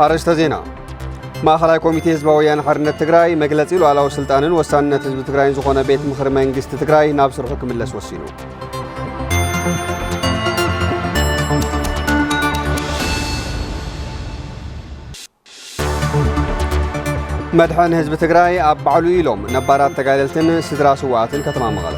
ኣርእስተ ዜና። ማእኸላይ ኮሚቴ ህዝባዊ ወያነ ሓርነት ትግራይ መግለጺ ሉዓላዊ ስልጣንን ወሳንነት ህዝቢ ትግራይን ዝኾነ ቤት ምኽሪ መንግስቲ ትግራይ ናብ ስርሑ ክምለስ ወሲኑ። መድሕን ህዝቢ ትግራይ ኣብ ባዕሉ ኢሎም ነባራት ተጋደልትን ስድራ ስውኣትን ከተማ መቐለ።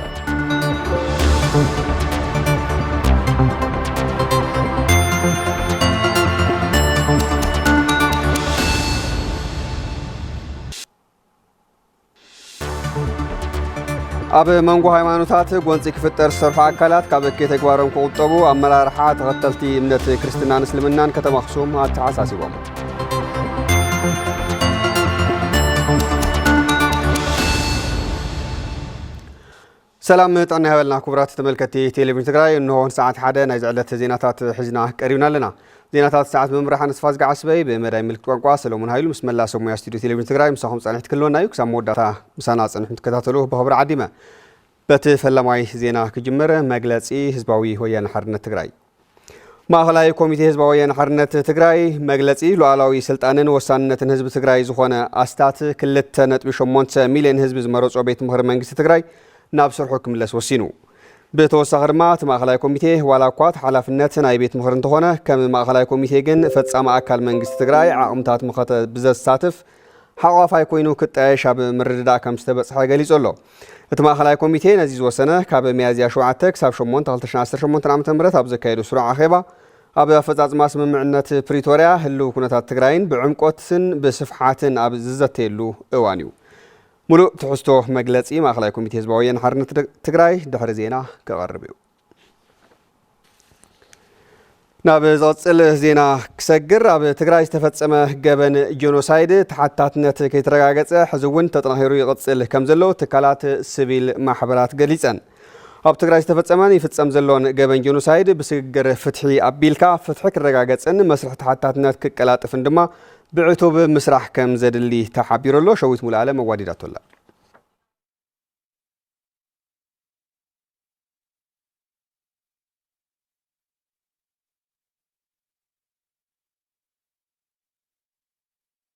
ኣብ መንጎ ሃይማኖታት ጎንፂ ክፍጠር ዝሰርሑ ኣካላት ካብ እከይ ተግባሮም ክቑጠቡ ኣመራርሓ ተኸተልቲ እምነት ክርስትናን እስልምናን ከተማ ኣኽሱም ኣተሓሳሲቦም። ሰላም ጥዕና ይሃበልና ክቡራት ተመልከትቲ ቴሌቪዥን ትግራይ፣ እንሆ ንሰዓት ሓደ ናይዚ ዕለት ዜናታት ሒዝና ቀሪብና ኣለና። ዜናታት ሰዓት ብምምራሕ ኣነስፋ ዝገዓ ስበይ፣ ብመዳይ ምልክት ቋንቋ ሰሎሞን ሃይሉ ምስ መላ ሰብ ሞያ ስቱዲዮ ቴሌቪዥን ትግራይ ምሳኹም ጸኒሕቲ ክህልወና እዩ። ክሳብ መወዳእታ ምሳና ጽንሑ ክትከታተሉ ብኽብሪ ዓዲመ። በቲ ፈለማይ ዜና ክጅምር፣ መግለጺ ህዝባዊ ወያነ ሓርነት ትግራይ። ማእኸላይ ኮሚቴ ህዝባዊ ወያነ ሓርነት ትግራይ መግለጺ ሉዓላዊ ስልጣንን ወሳንነትን ህዝቢ ትግራይ ዝኾነ ኣስታት ክልተ ነጥቢ ሸሞንተ ሚልዮን ህዝቢ ዝመረጾ ቤት ምኽሪ መንግስቲ ትግራይ ናብ ስርሑ ክምለስ ወሲኑ። ብተወሳኺ ድማ እቲ ማእኸላይ ኮሚቴ ዋላ እኳ እቲ ሓላፍነት ናይ ቤት ምኽሪ እንተኾነ፣ ከም ማእኸላይ ኮሚቴ ግን ፈጻሚ ኣካል መንግስቲ ትግራይ ዓቕምታት መኸተ ብዘሳትፍ ሓቋፋይ ኮይኑ ክጣየሽ ኣብ ምርድዳእ ከም ዝተበጽሐ ገሊጹ ኣሎ። እቲ ማእኸላይ ኮሚቴ ነዚ ዝወሰነ ካብ ሚያዝያ ሸውዓተ ክሳብ ሸሞንተ ክልተ ሽሕን ዓሰርተ ሸሞንተን ዓመተ ምህረት ኣብ ዘካየዶ ስሩዕ ኣኼባ ኣብ ኣፈጻጽማ ስምምዕነት ፕሪቶርያ ህልው ኩነታት ትግራይን ብዕምቆትን ብስፍሓትን ኣብ ዝዘተየሉ እዋን እዩ። ሙሉእ ትሕዝቶ መግለጺ ማእኸላይ ኮሚቴ ህዝባዊ ወያነ ሓርነት ትግራይ ድሕሪ ዜና ክቐርብ እዩ። ናብ ዝቕጽል ዜና ክሰግር፣ ኣብ ትግራይ ዝተፈጸመ ገበን ጀኖሳይድ ተሓታትነት ከይተረጋገጸ ሕዚ እውን ተጠናኺሩ ይቕጽል ከም ዘሎ ትካላት ሲቪል ማሕበራት ገሊጸን። ኣብ ትግራይ ዝተፈጸመን ይፍጸም ዘሎን ገበን ጀኖሳይድ ብስግግር ፍትሒ ኣቢልካ ፍትሒ ክረጋገጽን መስርሕ ተሓታትነት ክቀላጥፍን ድማ ብዕቱብ ምስራሕ ከም ዘድሊ ተሓቢሩ ኣሎ። ሸዊት ሙሉኣለም ኣዋዲዳቶ ኣላ።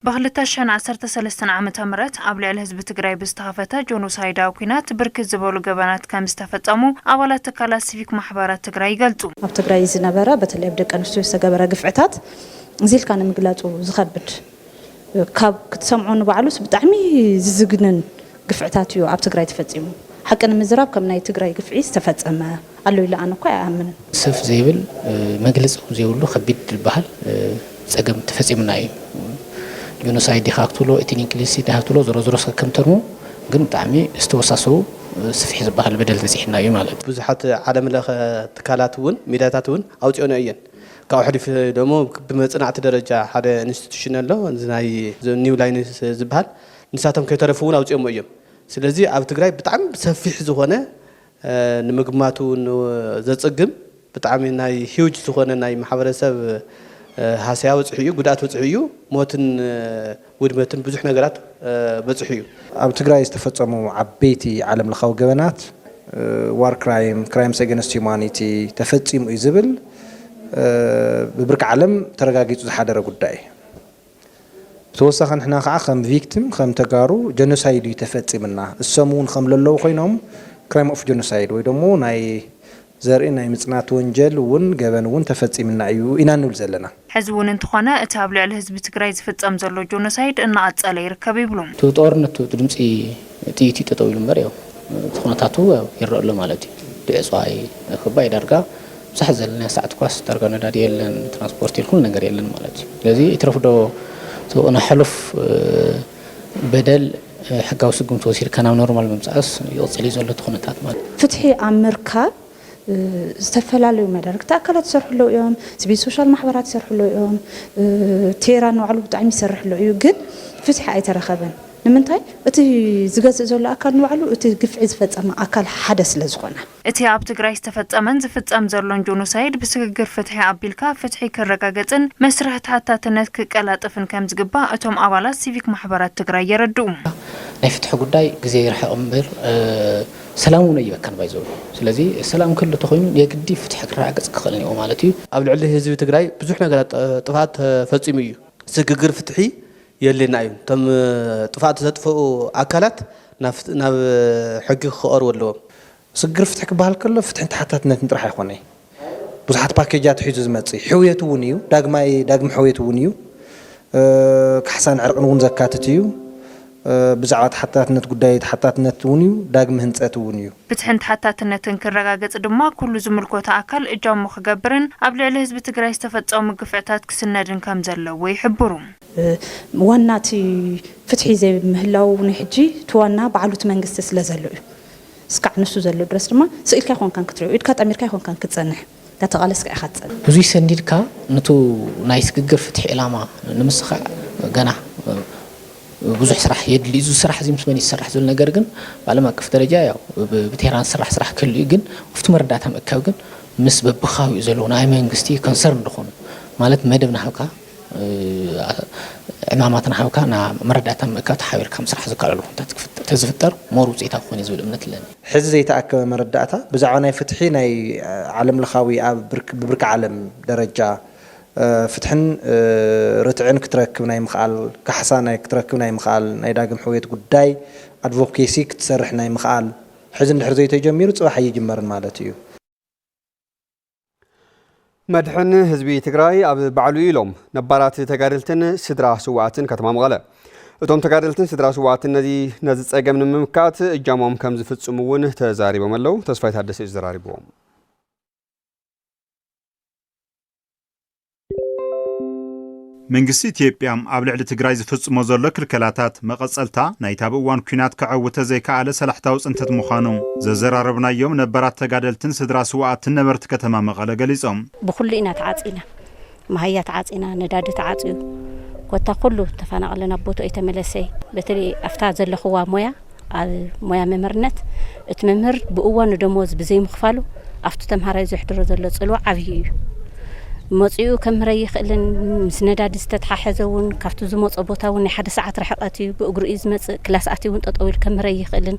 ብክልተ ሽሕን ዓሰርተ ሰለስተን ዓመተ ምህረት ኣብ ልዕሊ ህዝቢ ትግራይ ብዝተኸፈተ ጆኖሳይዳዊ ኲናት ብርክት ዝበሉ ገበናት ከም ዝተፈጸሙ ኣባላት ትካላት ሲቪክ ማሕበራት ትግራይ ይገልጹ። ኣብ ትግራይ ዝነበረ፣ በተለይ ኣብ ደቂ ኣንስትዮ ዝተገበረ ግፍዕታት እዚ ኢልካ ንምግላጹ ዝኸብድ፣ ካብ ክትሰምዖ ንባዕሉስ ብጣዕሚ ዝዝግንን ግፍዕታት እዩ ኣብ ትግራይ ተፈጺሙ። ሓቂ ንምዝራብ ከም ናይ ትግራይ ግፍዒ ዝተፈጸመ ኣሎ ኢለ ኣነ እኳ ኣይኣምንን። ሰፍ ዘይብል፣ እ፣ መግለጺ እውን ዘይብሉ ከቢድ ዝበሃል፣ እ፣ ጸገም ተፈጺሙና እዩ። ጆኖሳይድ ዲኻ ክትብሎ፣ ኤትኒክ ክሊንሲንግ ዲኻ ክትብሎ፣ ዞሮ ዞሮ እስከ ከም ተርሙ ግን ብጣዕሚ ዝተወሳሰቡ፣ እ፣ ስፍሕ ዝበሃል በደል በጺሕና እዩ ማለት እዩ። ብዙሓት ዓለም ለኸ ትካላት እውን፣ ሚድያታት እውን ኣውፅኦንኦ እየን። ካብኡ ሕሊፉ ደሞ ብመፅናዕቲ ደረጃ ሓደ ኢንስቲቱሽን ኣሎ፣ እዚ ናይ ኒው ላይንስ ዝበሃል፣ ንሳቶም ከይተረፉ እውን ኣውፅኦሞ እዮም። ስለዚ ኣብ ትግራይ ብጣዕሚ ሰፊሕ ዝኾነ፣ እ፣ ንምግማቱ ን-፣ ዘፅግም ብጣዕሚ ናይ ሂውጅ ዝኾነ ናይ ማሕበረሰብ፣ እ፣ ሃስያ በፂሑ እዩ፣ ጉድኣት በፂሑ እዩ፣ ሞትን፣ እ፣ ውድመትን ብዙሕ ነገራት፣ እ፣ በፂሑ እዩ። ኣብ ትግራይ ዝተፈጸሙ ዓበይቲ ዓለም ለኻዊ ገበናት፣ እ፣ ዋር ክራይም፣ ክራይምስ ኣገንስት ሂውማኒቲ ተፈጺሙ እዩ ዝብል፣ እ፣ ብብርኪ ዓለም ተረጋጊጹ ዝሓደረ ጉዳይ እዩ። ብተወሳኺ ንሕና ከዓ ከም ቪክቲም፣ ከም ተጋሩ ጀኖሳይድ እዩ ተፈጺምና። እሶም እውን ከም ለለዉ ኮይኖም ክራይም ኦፍ ጀኖሳይድ ወይ ደሞ ናይ ዘርኢ ናይ ምጽናት ወንጀል እውን ገበን እውን ተፈጺምና እዩ ኢና ንብል ዘለና። ሕዚ እውን እንተኾነ እቲ ኣብ ልዕሊ ህዝቢ ትግራይ ዝፍጸም ዘሎ ጆኖሳይድ እናቐጸለ ይርከብ ይብሉ። እቲ ጦርነት እቲ ድምፂ ጥይት እዩ ጠጠው ኢሉ እምበር ያው እቲ ኩነታቱ ያው ይረአ ኣሎ ማለት እዩ። ብዕፅዋይ ክባይ ዳርጋ ብዙሓት ዘለና ሰዓት ኳስ ዳርጋ ነዳዲ የለን፣ ትራንስፖርት የለን፣ ኩሉ ነገር የለን ማለት እዩ። ስለዚ ይትረፍ ዶ እቲ ናይ ሕሉፍ፣ እ፣ በደል፣ እ፣ ሕጋዊ ስጉምቲ ወሲድካ ናብ ኖርማል ምምፃእስ ይቕፅል እዩ ዘሎ እቲ ኩነታት ማለት እዩ። ፍትሒ ኣብ ምርካብ፣ እ፣ ዝተፈላለዩ መዳርግቲ ኣካላት ይሰርሑ ኣለዉ እዮም፣ ሲቪል ሶሻል ማሕበራት ይሰርሑ ኣለዉ እዮም፣ እ፣ ቴህራን ንባዕሉ ብጣዕሚ ይሰርሕ ኣሎ እዩ፣ ግን ፍትሒ ኣይተረኸበን። ንምንታይ? እቲ ዝገዝእ ዘሎ ኣካል ንባዕሉ እቲ ግፍዒ ዝፈጸመ ኣካል ሓደ ስለ ዝኾነ። እቲ ኣብ ትግራይ ዝተፈጸመን ዝፍጸም ዘሎን ጆኖሳይድ ብስግግር ፍትሒ ኣቢልካ ፍትሒ ክረጋገጽን መስርሕ ተሓታትነት ክቀላጠፍን ከም ዝግባእ እቶም ኣባላት ሲቪክ ማሕበራት ትግራይ የረድኡ። ናይ ፍትሒ ጉዳይ ግዜ ይርሕቕ እምበር፣ እ፣ ሰላም እውን ኣይበካን ባይዘው። ስለዚ ሰላም ክህሉ ተኾይኑ የግዲ ፍትሒ ክረጋገጽ ክኽእል እኒኦ ማለት እዩ። ኣብ ልዕሊ ህዝቢ ትግራይ ብዙሕ ነገራት፣ ጥ-፣ ጥፍኣት ተፈጺሙ እዩ። ስግግር ፍትሒ የድልየና እዩ። እቶም ጥፍኣት ዘጥፍኡ ኣካላት ናብ ፍት-፣ ናብ ሕጊ ክቐርቡ ኣለዎም። ስግግር ፍትሒ ክበሃል ከሎ ፍትሕን ተሓታትነትን ጥራሕ ኣይኮነይ። ብዙሓት ፓኬጃት ሒዙ ዝመጽእ ሕውየት እውን እዩ። ዳግማይ፣ ዳግም ሕውየት እውን እዩ። እ፣ ካሕሳን ዕርቅን እውን ዘካትት እዩ። እ፣ ብዛዕባ ተሓታትነት ጉዳይ ተሓታትነት እውን እዩ። ዳግም ህንጸት እውን እዩ። ፍትሕን ተሓታትነትን ክረጋገጽ ድማ ኩሉ ዝምልከቶ ኣካል እጃሙ ክገብርን ኣብ ልዕሊ ህዝቢ ትግራይ ዝተፈጸሙ ግፍዕታት ክስነድን ከም ዘለዎ ይሕብሩ። እ፣ ዋና እቲ ፍትሒ ዘይምህላው ናይ ሕጂ እቲ ዋና ባዕሉ እቲ መንግስቲ ስለ ዘሎ እዩ። እስካዕ ንሱ ዘሎ ድረስ ድማ ስኢልካ ኣይኮንካን ክትሪኦ፣ ኢድካ ጠሚርካ ኣይኮንካን ክትጸንሕ፣ እንዳተቓለስካ ኢኻ ትጸንሕ። ብዙይ ሰንዲድካ ነቱ ናይ ስግግር ፍትሒ ዕላማ ንምስኻዕ ገና ብዙሕ ስራሕ የድሊ። እዚ ስራሕ እዚ ምስ መን ይሰራሕ ዝብል ነገር ግን ብዓለም ኣቀፍ ደረጃ ያው ብ-፣ ብቴህራን ዝስራሕ ስራሕ ክህሉ እዩ። ግን ኣብቲ መረዳእታ ምእካብ ግን ምስ በብኸባቢኡ ዘለዉ ናይ መንግስቲ ኮንሰርን ዝኾኑ ማለት መደብ ናሃብካ፣ እ፣ ዕማማት ናሃብካ ና መረዳእታ ምእካብ ተሓቢርካ ምስራሕ ዝከኣለሉ ኩነታት ክፍጠ-፣ ተዝፍጠር ሞር ውፅኢታዊ ክኾን እዩ ዝብል እምነት ኣለኒ። ሕዚ ዘይተኣከበ መረዳእታ ብዛዕባ ናይ ፍትሒ ናይ፣ እ፣ ዓለም ለኻዊ ኣብ ብርክ-፣ ብብርኪ ዓለም ደረጃ፣ እ፣ ፍትሕን፣ እ፣ ርትዕን ክትረክብ ናይ ምኽኣል፣ ካሕሳ ናይ ክትረክብ ናይ ምኽኣል፣ ናይ ዳግም ሕውየት ጉዳይ ኣድቮኬሲ ክትሰርሕ ናይ ምኽኣል፣ ሕዚ እንድሕር ዘይተጀሚሩ ጽባሕ ኣይጅመርን ማለት እዩ። መድሕን ህዝቢ ትግራይ ኣብ ባዕሉ ኢሎም ነባራት ተጋደልትን ስድራ ስዋኣትን ከተማ መቐለ። እቶም ተጋደልትን ስድራ ስዋኣትን ነዚ፣ ነዚ ጸገም ንምምካት እጃሞም ከም ዝፍጽሙ እውን ተዛሪቦም ኣለዉ። ተስፋይ ታደሰ እዩ ዘራሪብዎም። መንግስቲ ኢትዮጵያ ኣብ ልዕሊ ትግራይ ዝፍጽሞ ዘሎ ክልከላታት መቐጸልታ ናይታ ኣብ እዋን ኲናት ከዐውተ ዘይከኣለ ሰላሕታዊ ጽንተት ምዃኑ ዘዘራረብናዮም ነባራት ተጋደልትን ስድራ ስውኣትን ነበርቲ ከተማ መቐለ ገሊጾም። ብኹሉ ኢና ተዓጺና። መሃያ ተዓጺና፣ ነዳዲ ተዓጽዩ፣ ኮታ ኩሉ ተፈናቕለ ናብ ቦትኡ ኣይተመለሰይ። በተለይ ኣብታ ዘለኽዋ ሞያ፣ ኣብ ሞያ መምህርነት፣ እቲ መምህር ብእዋኑ ደሞዝ ብዘይምኽፋሉ ኣብቲ ተምሃራይ ዘሕድሮ ዘሎ ጽልዋ ዓብዪ እዩ። መጺኡ ከምህር ኣይኽእልን፣ ምስ ነዳዲ ዝተተሓሐዘ እውን ካብቲ ዝመጾ ቦታ እውን ናይ ሓደ ሰዓት ርሕቀት እዩ፣ ብእግሩ እዩ ዝመጽእ፣ ክላስ ኣትዩ እውን ጠጠው ኢሉ ከምህር ኣይኽእልን።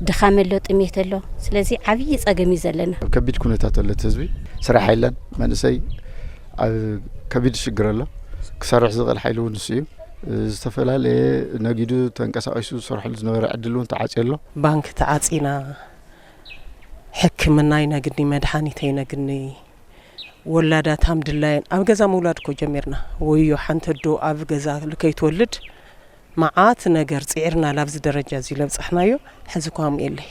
ድኻም ኣሎ፣ ጥሜት ኣሎ። ስለዚ ዓብዪ ጸገም እዩ ዘለና። ኣብ ከቢድ ኩነታት ኣሎ እቲ ህዝቢ። ስራሕ የለን፣ መንእሰይ ኣብ ከቢድ ሽግር ኣሎ። ክሰርሕ ዝኽእል ሓይሊ እውን ንሱ እዩ። ዝተፈላለየ ነጊዱ ተንቀሳቒሱ ዝሰርሐሉ ዝነበረ ዕድል እውን ተዓፅዩ ኣሎ። ባንክ ተዓፂና፣ ሕክምና ኣይነግኒ፣ መድሓኒት ኣይነግኒ። ወላዳት ሃምድላየን ኣብ ገዛ ምውላድ እኮ ጀሚርና። ወዮ ሓንቲ ኣዶ ኣብ ገዛ ልከይትወልድ መዓት ነገር ፅዒርና ላብዚ ደረጃ እዚ ለብፃሕናዮ፣ ሕዚ እኳ ምኡ የለይ።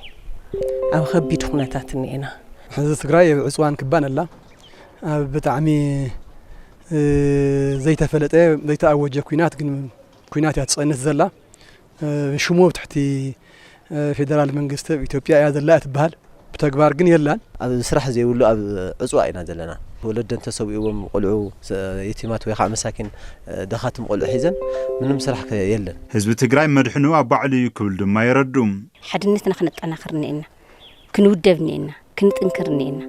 ኣብ ከቢድ ኩነታት እኒኤና። ሕዚ ትግራይ ኣብ ዕፅዋን ክባን ኣላ። ኣብ ብጣዕሚ፣ እ፣ ዘይተፈለጠ፣ ዘይተኣወጀ ኲናት ግን ኲናት እያ ትፀንት ዘላ። እ፣ ሽሙ ኣብ ትሕቲ፣ እ፣ ፌደራል መንግስቲ ኣብ ኢትዮጵያ እያ ዘላ እያ ትበሃል። ብተግባር ግን የላን። ኣብ ስራሕ ዘይብሉ ኣብ ዕፅዋ ኢና ዘለና። ወለደን ተሰዊእዎም ቆልዑ፣ ሰ-፣ የቲማት ወይ ከዓ መሳኪን፣ እ፣ ደኻትም ቆልዑ ሒዘን ምንም ስራሕ ከ-፣ የለን። ህዝቢ ትግራይ መድሕኑ ኣብ ባዕሉ እዩ ክብል ድማ የረዱ። ሓድነትና ክነጠናኽር እኒኤና፣ ክንውደብ እኒኤና፣ ክንጥንክር እኒኤና።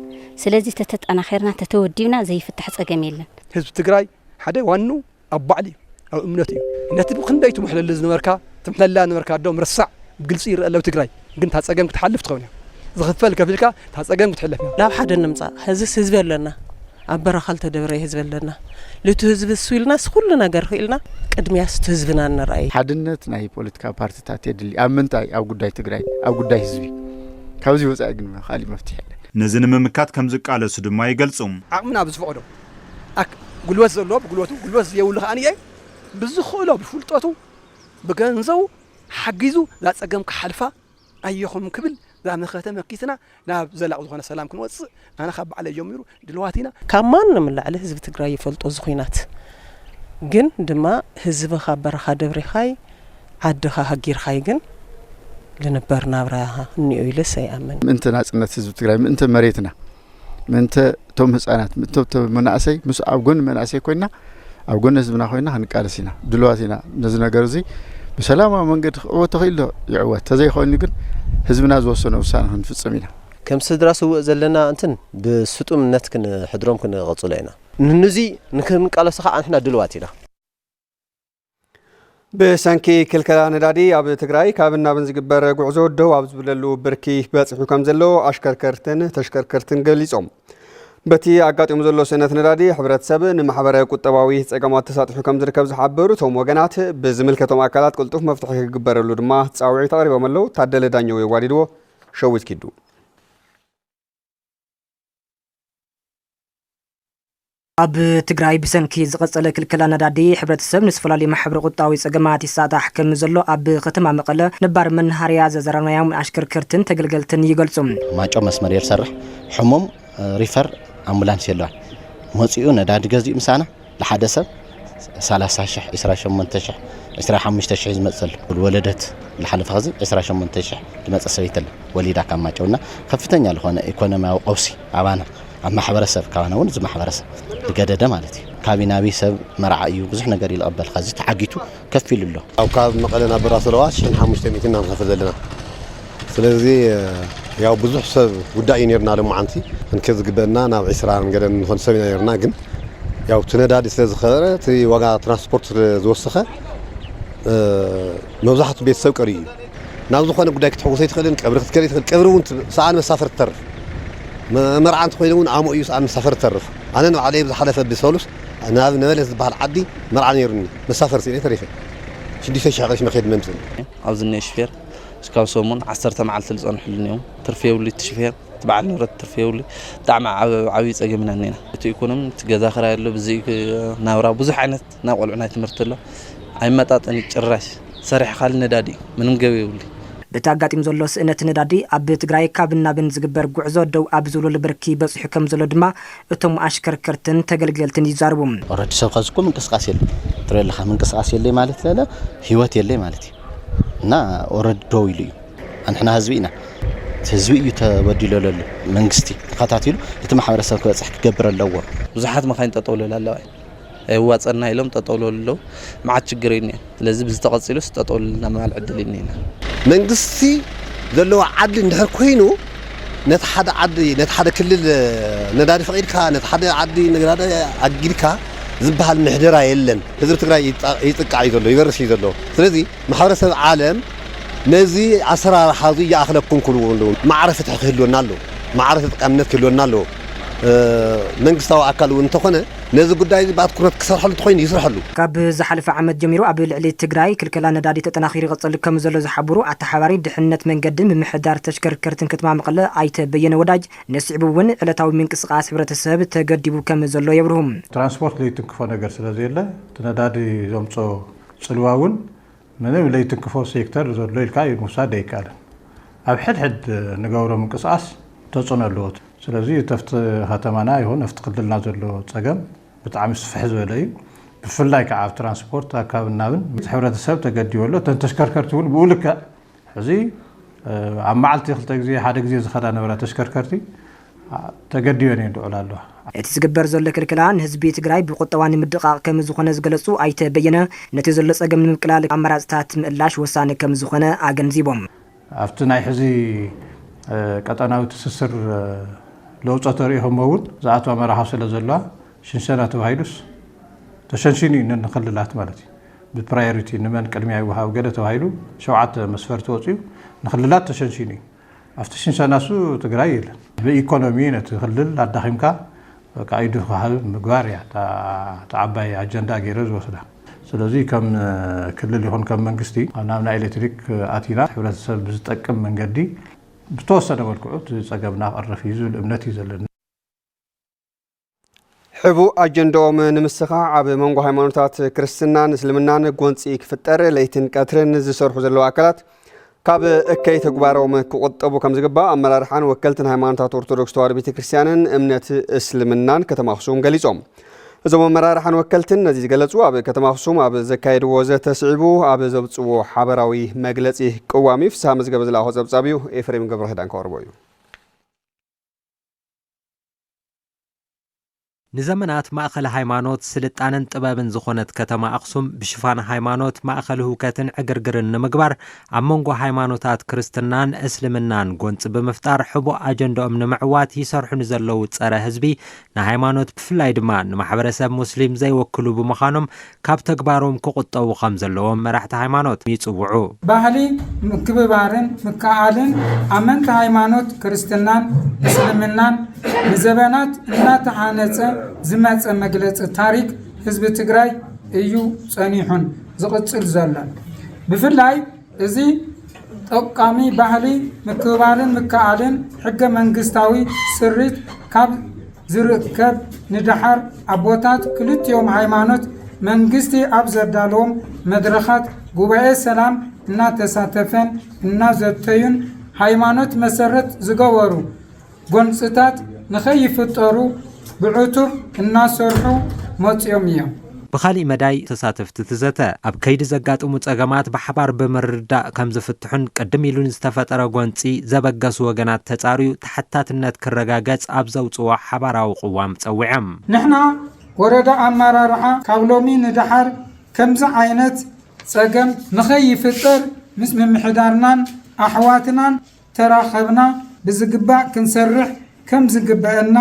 ስለዚ ተተጠናኺርና፣ ተተወዲብና ዘይፍታሕ ፀገም የለን። ህዝቢ ትግራይ ሓደ ዋኑ ኣብ ባዕሉ እዩ፣ ኣብ እምነቱ እዩ። ነቲ ብኽንደይ ትምሕለሉ ዝነበርካ፣ ትምሕለላ ዝነበርካ ዶ ምርሳዕ ብግልፂ ይረአ ኣሎ ኣብ ትግራይ። ግን እታ ፀገም ክትሓልፍ ትኸውን እያ። ዝኽፈል ከፊልካ እታ ፀገም ክትሕለፍ እያ። ናብ ሓደ ንምፃእ። ሕዝስ ህዝቢ ኣለና። ኣብ በረኻ ልተደብረ ህዝቢ ኣለና። ልቱ ህዝቢ እሱ ኢልናስ ኩሉ ነገር ክኢልና ቅድሚያስ እቲ ህዝብና ንርኣይ። ሓድነት ናይ ፖለቲካ ፓርቲታት የድሊ። ኣብ ምንታይ? ኣብ ጉዳይ ትግራይ፣ ኣብ ጉዳይ ህዝቢ። ካብዚ ወፃኢ ግን ካልእ መፍትሒ የለን። ነዚ ንምምካት ከም ዝቃለሱ ድማ ይገልጹ። ዓቕምና ብዝፈቕዶ ኣክ-፣ ጉልበት ዘለዎ ብጉልበቱ፣ ጉልበት ዘየብሉ ከኣ ንየ ብዝኽእሎ ብፍልጠቱ ብገንዘቡ ሓጊዙ እዛ ጸገም ክሓልፋ ኣየኹም ክብል እዛ መኸተ መኪትና ናብ ዘላቕ ዝኾነ ሰላም ክንወጽእ ኣነ ካብ ባዕለይ ጀሚሩ ድልዋት ኢና። ካብ ማንም ንላዕሊ ህዝቢ ትግራይ ይፈልጦ እዚ ኹናት። ግን ድማ ህዝብኻ በረኻ ደብሪኻይ ዓድኻ ሃጊርኻይ ግን ልንበር ናብራ እኒኦ ኢለስ ኣይኣምን። ምእንተ ናጽነት ህዝቢ ትግራይ፣ ምእንተ መሬትና፣ ምእንተ እቶም ህፃናት፣ ምእንተ እቶም መናእሰይ፣ ምስ ኣብ ጎኒ መናእሰይ ኮይና፣ ኣብ ጎኒ ህዝብና ኮይና ክንቃለስ ኢና፣ ድልዋት ኢና። ነዚ ነገር እዚ ብሰላማዊ መንገዲ ክዕወት ተኽኢሉ ዶ ይዕወት፣ ተዘይኮይኑ ግን ህዝብና ዝወሰኖ ውሳነ ክንፍፅም ኢና። ከም ስድራ ስውእ ዘለና እንትን ብስጡምነት ክንሕድሮም ክንቐጽሎ ኢና። ንንዚ ንክንቃለሶ ከዓ ንሕና ድልዋት ኢና። ብሰንኪ ክልከላ ነዳዲ ኣብ ትግራይ ካብን ናብን ዝግበር ጉዕዞ ደው ኣብ ዝብለሉ ብርኪ በፂሑ ከም ዘሎ ኣሽከርከርትን ተሽከርከርትን ገሊፆም። በቲ ኣጋጢሙ ዘሎ ስእነት ነዳዲ፣ ሕብረተሰብ ንማሕበራዊ ቁጠባዊ ጸገማት ተሳጢሑ ከም ዝርከብ ዝሓበሩ እቶም ወገናት፣ ብዝምልከቶም ኣካላት ቅልጡፍ መፍትሒ ክግበረሉ ድማ ጻውዒት ኣቕሪቦም ኣለዉ። ታደለ ዳኘው የዋዲድዎ፣ ሸዊት ኪዱ። ኣብ ትግራይ ብሰንኪ ዝቐጸለ ክልከላ ነዳዲ፣ ሕብረተሰብ ንዝፈላለዩ ማሕበረ ቁጠባዊ ጸገማት ይሳጣሕ ከም ዘሎ ኣብ ከተማ መቐለ ነባር መናሃርያ ዘዘራረብናዮም ኣሽከርከርትን ተገልገልትን ይገልጹ። ማይጨው መስመር እየ ዝሰርሕ። ሕሙም፣ እ፣ ሪፈር ኣምቡላንስ የለዋን። መጺኡ ነዳዲ ገዚኡ ምሳና ንሓደ ሰብ ሰላሳ ሺሕ፣ ዕስራ ሸሞንተ ሺሕ፣ ዕስራ ሓሙሽተ ሺሕ እዩ ዝመጽእ ዘሎ። ወለደት ዝሓለፈ ኸዚ ዕስራ ሸሞንተ ሺሕ ዝመጸ ሰበይቲ ኣለ ወሊዳ ካብ ማይጨው። እና ከፍተኛ ዝኾነ ኢኮኖሚያዊ ቀውሲ ኣባና፣ ኣብ ማሕበረሰብ፣ ካባና እውን እዚ ማሕበረሰብ ዝገደደ ማለት እዩ። ካበይ ናበይ ሰብ መርዓ እዩ፣ ብዙሕ ነገር እዩ ዝቕበል። ኸዚ ተዓጊቱ ከፍ ኢሉ ኣሎ። ኣብ ካብ መቐለ ናብ በራሰለዋ ሽሕን ሓሙሽተ ሚእትን ኢና ንኸፍል ዘለና። ስለዚ፣ ያው ብዙሕ ሰብ ጉዳይ እዩ ነይርና። ሎማዓንቲ ክንከ ዝግበአና ናብ ዕስራ ንገደን ንኾን ሰብ ኢና ነይርና። ግን ያው እቲ ነዳዲ ስለ ዝኸበረ፣ እቲ ዋጋ ትራንስፖርት ስለ ዝወሰኸ፣ እ፣ መብዛሕቱ ቤተሰብ ቀርዩ እዩ። ናብ ዝኾነ ጉዳይ ክትሕውሶ ይትኽእልን፣ ቀብሪ ክትከድ ይትኽእል። ቀብሪ እውን ት-፣ ሰኣን መሳፈር ትተርፍ። መ-፣ መርዓ እንተኾይኑ እውን ኣሞ እዩ ሰኣን መሳፈር ትተርፍ። ኣነ ንባዕለይ ብዝሓለፈ ብሰሉስ ናብ ነበለት ዝበሃል ዓዲ መርዓ ነይሩኒ። መሳፈር ስኢነ ተሪፈ። ሽዱሽተ ሺሕ ቅርሺ መኸይድ መምፅእ። ኣብዚ እኒኦ ሹፌር እስካብ ሰሙን ዓሰርተ መዓልቲ ዝጸንሕሉ እዮም። ትርፊ የብሉ እቲ ሹፌር፣ እቲ በዓል ንብረት ትርፊ የብሉ። ብጣዕሚ ዓብ-፣ ዓብዪ ጸገም ኢና እኒና። እቲ ኢኮኖሚ፣ እቲ ገዛ ክራይ ኣሎ፣ ብዚ ናብራ ብዙሕ ዓይነት ናይ ቆልዑ ናይ ትምህርቲ ኣሎ። ኣይመጣጠን ጭራሽ። ሰሪሕኻሉ ነዳዲ እዩ፣ ምንም ገቢ የብሉ። በቲ ኣጋጢሙ ዘሎ ስእነት ነዳዲ ኣብ ትግራይ ካብን ናብን ዝግበር ጉዕዞ ደው ኣብ ዝብለሉ ብርኪ በጺሑ ከም ዘሎ ድማ እቶም ኣሽከርከርትን ተገልገልትን ይዛረቡ። ኦረዲ ሰብ ኸዚ እኮ ምንቅስቃስ የለ። ትሪኦ ኣለኻ፣ ምንቅስቃስ የለይ ማለት ለለ ህይወት የለይ ማለት እዩ። እና ኦረዲ ደው ኢሉ እዩ። ኣንሕና ህዝቢ ኢና። እቲ ህዝቢ እዩ ተበዲሎ ለሎ። መንግስቲ ተኸታቲሉ እቲ ማሕበረሰብ ክበፅሕ ክገብር ኣለዎ። ብዙሓት መኻይን ጠጠው ለለ ኣለዋ። ኣይዋፀና ኢሎም ጠጠው ለሉ ኣለዉ። መዓት ችግር እዩ እኒአ። ስለዚ ብዚ ተቐፂሉስ ጠጠው ለልና ምባል ዕድል እዩ እኒአና። መንግስቲ ዘለዎ ዓድሊ እንድሕር ኮይኑ፣ ነቲ ሓደ ዓዲ፣ ነቲ ሓደ ክልል ነዳዲ ፈቒድካ፣ ነቲ ሓደ ዓዲ ነዳዲ ኣጊድካ ዝበሃል ምሕደራ የለን። ህዝቢ ትግራይ ይጣ-፣ ይጥቃዕ እዩ ዘሎ፣ ይበርስ እዩ ዘሎ። ስለዚ ማሕበረሰብ ዓለም ነዚ ኣሰራርሓ እዚ ይኣኽለኩም ክብሉ ኣለዉ። ማዕረ ፍትሒ ክህልወና ኣለዎ። ማዕረ ተጠቃምነት ክህልወና ኣለዎ። እ፣ መንግስታዊ ኣካል እውን እንተኾነ ነዚ ጉዳይ እዚ ብኣትኩረት ክሰርሐሉ እንተኾይኑ ይስርሐሉ። ካብ ዝሓለፈ ዓመት ጀሚሩ ኣብ ልዕሊ ትግራይ ክልከላ ነዳዲ ተጠናኺሩ ይቕጽል ከም ዘሎ ዝሓበሩ ኣተሓባሪ ድሕነት መንገድን ምምሕዳር ተሽከርከርትን ከተማ መቐለ ኣይተ በየነ ወዳጅ፣ ነስዒቡ እውን ዕለታዊ ምንቅስቓስ ሕብረተሰብ ተገዲቡ ከም ዘሎ የብርሁ። ትራንስፖርት ለይትንክፎ ነገር ስለ ዘየለ፣ እቲ ነዳዲ ዘምጾ ጽልዋ እውን ምንም ለይትንክፎ ሴክተር ዘሎ ኢልካ ምውሳድ ኣይከኣልን። ኣብ ሕድሕድ ንገብሮ ምንቅስቓስ ተጽዕኖ ኣለዎ። ስለዚ፣ እቲ ኣብቲ ከተማና ይኹን ኣብቲ ክልልና ዘሎ ጸገም ብጣዕሚ ስፍሕ ዝበለ እዩ። ብፍላይ ከዓ ኣብ ትራንስፖርት፣ ኣብ ካብን ናብን፣ እቲ ሕብረተሰብ ተገዲቡ ኣሎ። እተን ተሽከርከርቲ እውን ብኡ ልክዕ ሕዚ፣ እ፣ ኣብ መዓልቲ ክልተ ግዜ፣ ሓደ ግዜ ዝኸዳ ነበራ ተሽከርከርቲ፣ ኣ፣ ተገዲበን እየን ዝውዕላ ኣለዋ። እቲ ዝግበር ዘሎ ክልከላ ንህዝቢ ትግራይ ብቁጠባ ንምድቓቕ ከም ዝኾነ ዝገለጹ ኣይተ በየነ፣ ነቲ ዘሎ ጸገም ንምቅላል ኣማራጽታት ምእላሽ ወሳኒ ከም ዝኾነ ኣገንዚቦም። ኣብቲ ናይ ሕዚ፣ እ፣ ቀጠናዊ ትስስር፣ እ፣ ለውጦ ተርእዩ ከምኡውን ዝኣትዋ መራኸብ ስለ ዘለዋ፣ ሽንሸና ተባሂሉስ ተሸንሺኑ እዩ፣ ን-፣ ንክልላት ማለት እዩ። ብፕራዮሪቲ ንመን ቅድሚያ ይወሃብ ገለ ተባሂሉ ሸውዓተ መስፈርቲ ወፂኡ፣ ንክልላት ተሸንሺኑ እዩ። ኣብቲ ሽንሸና እሱ ትግራይ የለን። ብኢኮኖሚ ነቲ ክልል ኣዳኺምካ፣ በቃ፣ ኢዱ ክሃብ ምግባር እያ እታ፣ እታ ዓባይ ኣጀንዳ ገይረ ዝወስዳ። ስለዚ ከም ክልል ይኹን ከም መንግስቲ፣ ኣብ ናብ ናይ ኤሌክትሪክ ኣቲና፣ ሕብረተሰብ ብዝጠቅም መንገዲ ብተወሰነ መልክዑ እቲ ጸገምና ክቕረፍ እዩ ዝብል እምነት እዩ ዘለና። ሕቡእ ኣጀንዳኦም ንምስኻዕ፣ ኣብ መንጎ ሃይማኖታት ክርስትናን እስልምናን ጎንጺ ክፍጠር ለይትን ቀትርን ዝሰርሑ ዘለዉ ኣካላት፣ ካብ እከይ ተግባሮም ክቑጠቡ ከም ዝግባእ ኣመራርሓን ወከልትን ሃይማኖታት ኦርቶዶክስ ተዋህዶ ቤተ ክርስቲያንን እምነት እስልምናን ከተማ ኣኽሱም ገሊጾም። እዞም ኣመራርሓን ወከልትን ነዚ ዝገለጹ፣ ኣብ ከተማ ኣኽሱም ኣብ ዘካየድዎ ዘተ ስዒቡ ኣብ ዘውጽዎ ሓበራዊ መግለጺ ቅዋም እዩ። ፍስሃ መዝገበ ዝለኣኾ ጸብጻብ እዩ። ኤፍሬም ገብረ ኪዳን ከቕርቦ እዩ። ንዘመናት ማእኸል ሃይማኖት፣ ስልጣነን ጥበብን ዝኾነት ከተማ ኣኽሱም፣ ብሽፋን ሃይማኖት ማእኸል ህውከትን ዕግርግርን ንምግባር፣ ኣብ መንጎ ሃይማኖታት ክርስትናን እስልምናን ጎንፂ ብምፍጣር፣ ሕቡእ ኣጀንዳኦም ንምዕዋት ይሰርሑ ንዘለዉ ፀረ ህዝቢ፣ ንሃይማኖት ብፍላይ ድማ ንማሕበረሰብ ሙስሊም ዘይወክሉ ብምዃኖም፣ ካብ ተግባሮም ክቑጠቡ ከም ዘለዎም መራሕቲ ሃይማኖት ይፅውዑ። ባህሊ ምክብባርን ምክኣልን ኣመንቲ ሃይማኖት ክርስትናን እስልምናን ንዘበናት እናተሃነፀ ዝመፀ መግለፂ ታሪክ ህዝቢ ትግራይ እዩ ጸኒሑን ዝቕጽል ዘሎን። ብፍላይ እዚ ጠቃሚ ባህሊ ምክብባርን ምክኣልን ሕገ መንግስታዊ ስሪት ካብ ዝርከብ ንደሓር ኣቦታት ክልቲኦም ሃይማኖት መንግስቲ ኣብ ዘዳለዎም መድረኻት ጉባኤ ሰላም እናተሳተፈን እናዘተዩን ሃይማኖት መሰረት ዝገበሩ ጎንፅታት ንኸይፍጠሩ ብዕቱብ እናሰርሑ መፂኦም እዮም። ብኻሊእ መዳይ ተሳተፍቲ እቲ ዘተ ኣብ ከይዲ ዘጋጥሙ ፀገማት ብሓባር ብምርዳእ ከም ዝፍትሑን ቅድም ኢሉ ንዝተፈጠረ ጎንፂ ዘበገሱ ወገናት ተፃርዩ ተሓታትነት ክረጋገፅ ኣብ ዘውፅዎ ሓባራዊ ቅዋም ፀዊዖም። ንሕና ወረዳ ኣመራርሓ ካብ ሎሚ ንደሓር ከምዚ ዓይነት ፀገም ንኸይፍጠር ምስ ምምሕዳርናን ኣሕዋትናን ተራኸብና ብዝግባእ ክንሰርሕ ከም ዝግበአና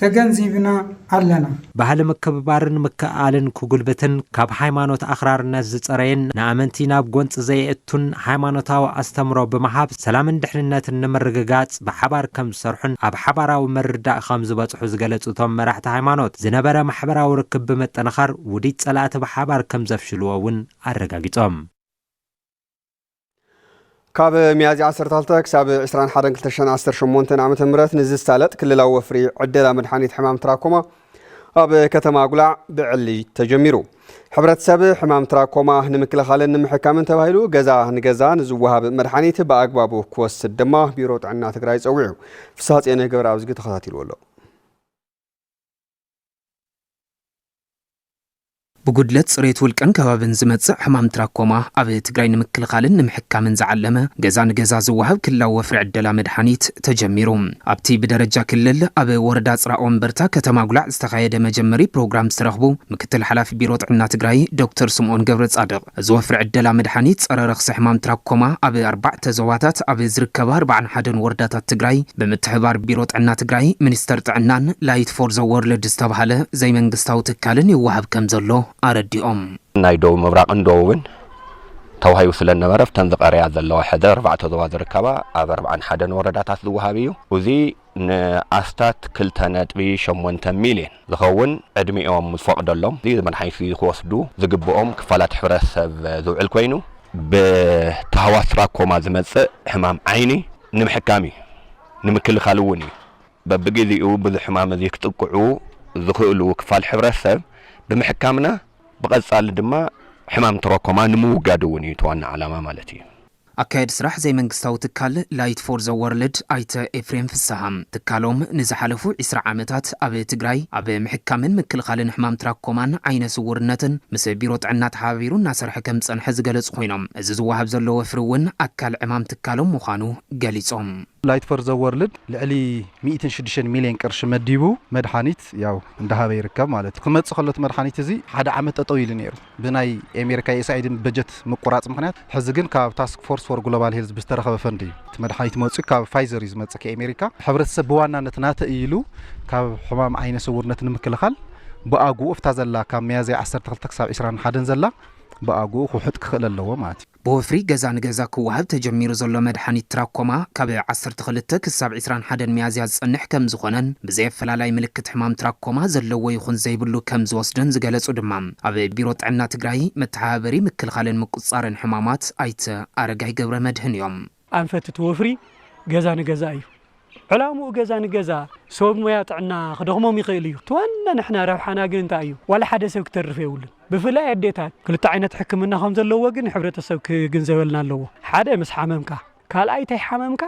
ተገንዚብና ኣለና። ባህሊ ምክብባርን ምክእኣልን ክጉልብትን ካብ ሃይማኖት ኣኽራርነት ዝፀረየን ንኣመንቲ ናብ ጎንፂ ዘየእቱን ሃይማኖታዊ ኣስተምሮ ብምሃብ ሰላምን ድሕንነትን ንምርግጋፅ ብሓባር ከም ዝሰርሑን ኣብ ሓባራዊ ምርዳእ ከም ዝበፅሑ ዝገለፁ እቶም መራሕቲ ሃይማኖት ዝነበረ ማሕበራዊ ርክብ ብምጥንኻር ውዲት ፀላእቲ ብሓባር ከም ዘፍሽልዎ እውን ኣረጋጊፆም። ካብ ሚያዝያ ዓሰርተ ክልተ ክሳብ ዕስራን ሓደን ክልተ ሽሕን ዓሰርተ ሸሞንተን ዓመተ ምህረት ንዝሳለጥ ክልላዊ ወፍሪ ዕደላ መድሓኒት ሕማም ትራኮማ ኣብ ከተማ ኣጉላዕ ብዕሊ ተጀሚሩ። ሕብረተሰብ ሕማም ትራኮማ ንምክልኻልን ንምሕካምን ተባሂሉ ገዛ ንገዛ ንዝወሃብ መድሓኒት ብኣግባቡ ክወስድ ድማ ቢሮ ጥዕና ትግራይ ጸዊዑ። ፍስሃጽዮን ገብረኣብዝጊ ተኸታቲልዎ ኣሎ። ብጉድለት ጽሬት ውልቀን ከባብን ዝመጽእ ሕማም ትራኮማ ኣብ ትግራይ ንምክልኻልን ንምሕካምን ዝዓለመ ገዛ ንገዛ ዝወሃብ ክልላዊ ወፍሪ ዕደላ መድሓኒት ተጀሚሩ። ኣብቲ ብደረጃ ክልል ኣብ ወረዳ ጽራ ኦምበርታ ከተማ ጉላዕ ዝተኻየደ መጀመሪ ፕሮግራም ዝተረኽቡ ምክትል ሓላፊ ቢሮ ጥዕና ትግራይ ዶክተር ስምኦን ገብረ ጻድቕ፣ እዚ ወፍሪ ዕደላ መድሓኒት ጸረ ረኽሲ ሕማም ትራኮማ ኣብ ኣርባዕተ ዞባታት ኣብ ዝርከባ ኣርባዓን ሓደን ወረዳታት ትግራይ ብምትሕብባር ቢሮ ጥዕና ትግራይ፣ ሚኒስተር ጥዕናን ላይት ፎር ዘ ወርልድ ዝተባሃለ ዘይመንግስታዊ ትካልን ይወሃብ ከም ዘሎ ኣረዲኦም። ናይ ደቡብ ምብራቕን ደቡብን ተዋሂቡ ስለ ነበረ፣ ኣብተን ዝቐረያ ዘለዋ ሕዚ ኣርባዕተ ዞባ ዝርከባ ኣብ ኣርባዓን ሓደን ወረዳታት ዝወሃብ እዩ። እዚ ንኣስታት ክልተ ነጥቢ ሸሞንተ ሚልዮን ዝኸውን ዕድሚኦም ዝፈቕደሎም፣ እዚ መድሓኒት እዚ ክወስዱ ዝግብኦም ክፋላት ሕብረተሰብ ዝውዕል ኮይኑ፣ ብታህዋስ ትራኮማ ዝመጽእ ሕማም ዓይኒ ንምሕካም እዩ፣ ንምክልኻል እውን እዩ። በብግዜኡ ብዙሕ ሕማም እዚ ክጥቅዑ ዝኽእሉ ክፋል ሕብረተሰብ ብምሕካምና፣ ብቐጻሊ ድማ ሕማም ትራኮማ ንምውጋድ እውን እዩ እቲ ዋና ዓላማ ማለት እዩ። ኣካየዲ ስራሕ ዘይመንግስታዊ ትካል ላይት ፎር ዘ ወርልድ ኣይተ ኤፍሬም ፍስሃ፣ ትካሎም ንዝሓለፉ ዕስራ ዓመታት ኣብ ትግራይ ኣብ ምሕካምን ምክልኻልን ሕማም ትራኮማን ዓይነ ስውርነትን ምስ ቢሮ ጥዕና ተሓባቢሩ እናሰርሐ ከም ዝጸንሐ ዝገለጹ ኮይኖም፣ እዚ ዝወሃብ ዘሎ ወፍሪ እውን ኣካል ዕማም ትካሎም ምዃኑ ገሊጾም። ላይት ፎር ዘ ወርልድ ልዕሊ ሚእትን ሽዱሽተን ሚልዮን ቅርሺ መዲቡ መድሓኒት ያው እንዳሃበ ይርከብ ማለት እዩ። ክመጽእ ከሎ እቲ መድሓኒት እዚ ሓደ ዓመት ጠጠው ኢሉ ነይሩ። ብናይ ኣሜሪካ ዩኤስኣይዲ በጀት ምቁራፅ ምኽንያት፣ ሕዚ ግን ካብ ታስክ ፎርስ ፎር ግሎባል ሄልዝ ብዝተረኸበ ፈንድ እዩ እቲ መድሓኒት መፅኡ። ካብ ፋይዘር እዩ ዝመፅእ ከኣሜሪካ። ሕብረተሰብ ብዋናነት ናተ እዩ ኢሉ ካብ ሕማም ዓይነ ስውርነት ንምክልኻል ብኣግኡ እፍታ ዘላ ካብ ሚያዝያ ዓሰርተ ክልተ ክሳብ ዕስራን ሓደን ዘላ ብኣግኡ ክውሕጥ ክኽእል ኣለዎ ማለት እዩ። ብወፍሪ ገዛ ንገዛ ክወሃብ ተጀሚሩ ዘሎ መድሓኒት ትራኮማ ካብ ዓሰርተ ክልተ ክሳብ ዕስራን ሓደን ሚያዝያ ዝጸንሕ ከም ዝኾነን ብዘይ ኣፈላላይ ምልክት ሕማም ትራኮማ ዘለዎ ይኹን ዘይብሉ ከም ዝወስዶን ዝገለጹ ድማ ኣብ ቢሮ ጥዕና ትግራይ መተሓባበሪ ምክልኻልን ምቁጽጻርን ሕማማት ኣይተ ኣረጋይ ገብረ መድህን እዮም። ኣንፈት እቲ ወፍሪ ገዛ ንገዛ እዩ። ዕላምኡ ገዛ ንገዛ ሰብ ሞያ ጥዕና ክደኽሞም ይኽእል እዩ። እቲ ዋና ንሕና ረብሓና ግን እንታይ እዩ? ዋላ ሓደ ሰብ ክተርፍ የብሉን። ብፍላይ ኣዴታት ክልተ ዓይነት ሕክምና ከም ዘለዎ ግን ሕብረተሰብ ክግንዘበልና ኣለዎ። ሓደ ምስ ሓመምካ፣ ካልኣይ እንታይ ሓመምካ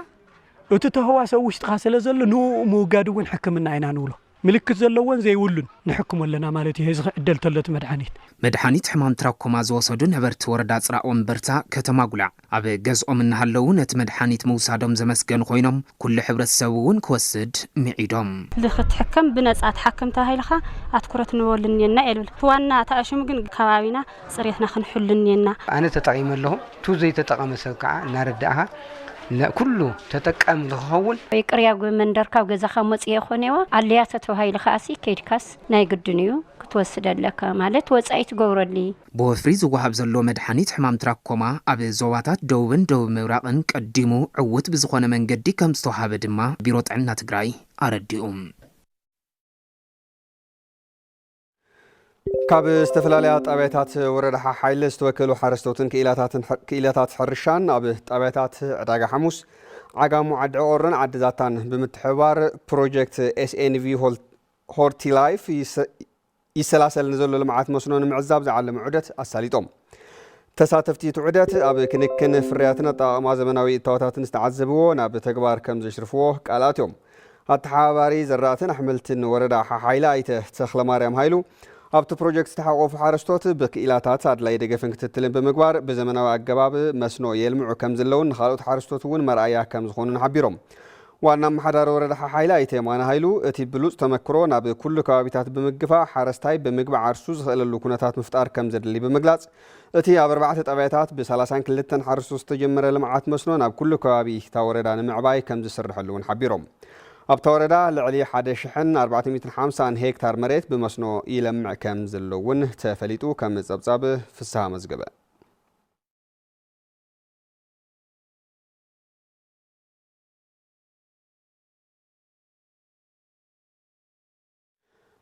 እቲ ተህዋሲ ኣብ ውሽጥኻ ስለ ዘሎ ንኡ ምውጋድ እውን ሕክምና ኢና ንብሎ። ምልክት ዘለዎን ዘይብሉን ንሕክሞ ኣለና ማለት እዩ። እዚ ክዕደል ተሎ እቲ መድሓኒት። መድሓኒት ሕማም ትራኮማ ዝወሰዱ ነበርቲ ወረዳ ጽራእ ወንበርታ ከተማ ጉላዕ ኣብ ገዝኦም እናሃለዉ ነቲ መድሓኒት ምውሳዶም ዘመስገኑ ኮይኖም፣ ኩሉ ሕብረተሰብ እውን ክወስድ ምዒዶም። ክትሕከም ብነጻ ትሓከም ተባሂልኻ ኣትኩረት ንበሉ እኒና የልብል። እቲ ዋና ተኣሽሙ ግን ከባቢና ጽሬትና ክንሕሉ እኒና። ኣነ ተጠቒመ ኣለኹ። ቱ ዘይተጠቐመ ሰብ ከዓ እናረዳእኻ ነ-፣ ኩሉ ተጠቃሚ ንክኸውን። ይቅርያ ጎ መንደር ካብ ገዛኻ መጽየ ይኾን የዋ ኣለያ ተተባሂሉ ከኣሲ ከይድካስ ናይ ግድን እዩ ክትወስድ ኣለካ ማለት ወጻኢ ትገብረሉ። ብወፍሪ ዝወሃብ ዘሎ መድሓኒት ሕማም ትራኮማ ኣብ ዞባታት ደቡብን ደቡብ ምብራቕን ቀዲሙ ዕዉት ብዝኾነ መንገዲ ከም ዝተወሃበ ድማ ቢሮ ጥዕና ትግራይ ኣረዲኡ። ካብ ዝተፈላለያ ጣብያታት ወረዳ ሓሓይለ ዝተወከሉ ሓረስቶትን ክኢላታትን ሕ-፣ ክኢላታት ሕርሻን ኣብ ጣብያታት ዕዳጋ ሓሙስ፣ ዓጋሙ፣ ዓዲ ዕቆርን ዓዲ ዛታን ብምትሕብባር ፕሮጀክት ኤስኤንቪ ሆል-፣ ሆርቲ ላይፍ ይሰ-፣ ይሰላሰል ንዘሎ ልምዓት መስኖ ንምዕዛብ ዝዓለመ ዑደት ኣሳሊጦም። ተሳተፍቲ እቲ ዑደት ኣብ ክንክን ፍርያትን ኣጠቓቕማ ዘመናዊ እታወታትን ዝተዓዘብዎ ናብ ተግባር ከም ዘሽርፍዎ ቃል ኣትዮም። ኣተሓባባሪ ዘራእትን ኣሕምልትን ወረዳ ሓሓይለ ኣይተ ተኽለማርያም ሃይሉ፣ ኣብቲ ፕሮጀክት ዝተሓቆፉ ሓረስቶት ብክኢላታት ኣድላይ ደገፍን ክትትልን ብምግባር ብዘመናዊ ኣገባብ መስኖ የልምዑ ከም ዘለውን ንኻልኦት ሓረስቶት እውን መርኣያ ከም ዝኾኑን ሓቢሮም። ዋና ኣመሓዳሪ ወረዳ ሓሓይለ ኣይተ የማነ ሃይሉ፣ እቲ ብሉጽ ተመክሮ ናብ ኩሉ ከባቢታት ብምግፋዕ ሓረስታይ ብምግቢ ዓርሱ ዝኽእለሉ ኩነታት ምፍጣር ከም ዘድሊ ብምግላጽ፣ እቲ ኣብ ኣርባዕተ ጣብያታት ብሰላሳን ክልተን ሓረስቶት ዝተጀመረ ልምዓት መስኖ ናብ ኩሉ ከባቢ እታ ወረዳ ንምዕባይ ከም ዝስርሐሉ እውን ሓቢሮም። ኣብታ ወረዳ ልዕሊ ሓደ ሽሕን ኣርባዕተ ሚእትን ሓምሳን ሄክታር መሬት ብመስኖ ይለምዕ ከም ዘሎ እውን ተፈሊጡ። ከም ጸብጻብ ፍስሃ መዝገበ።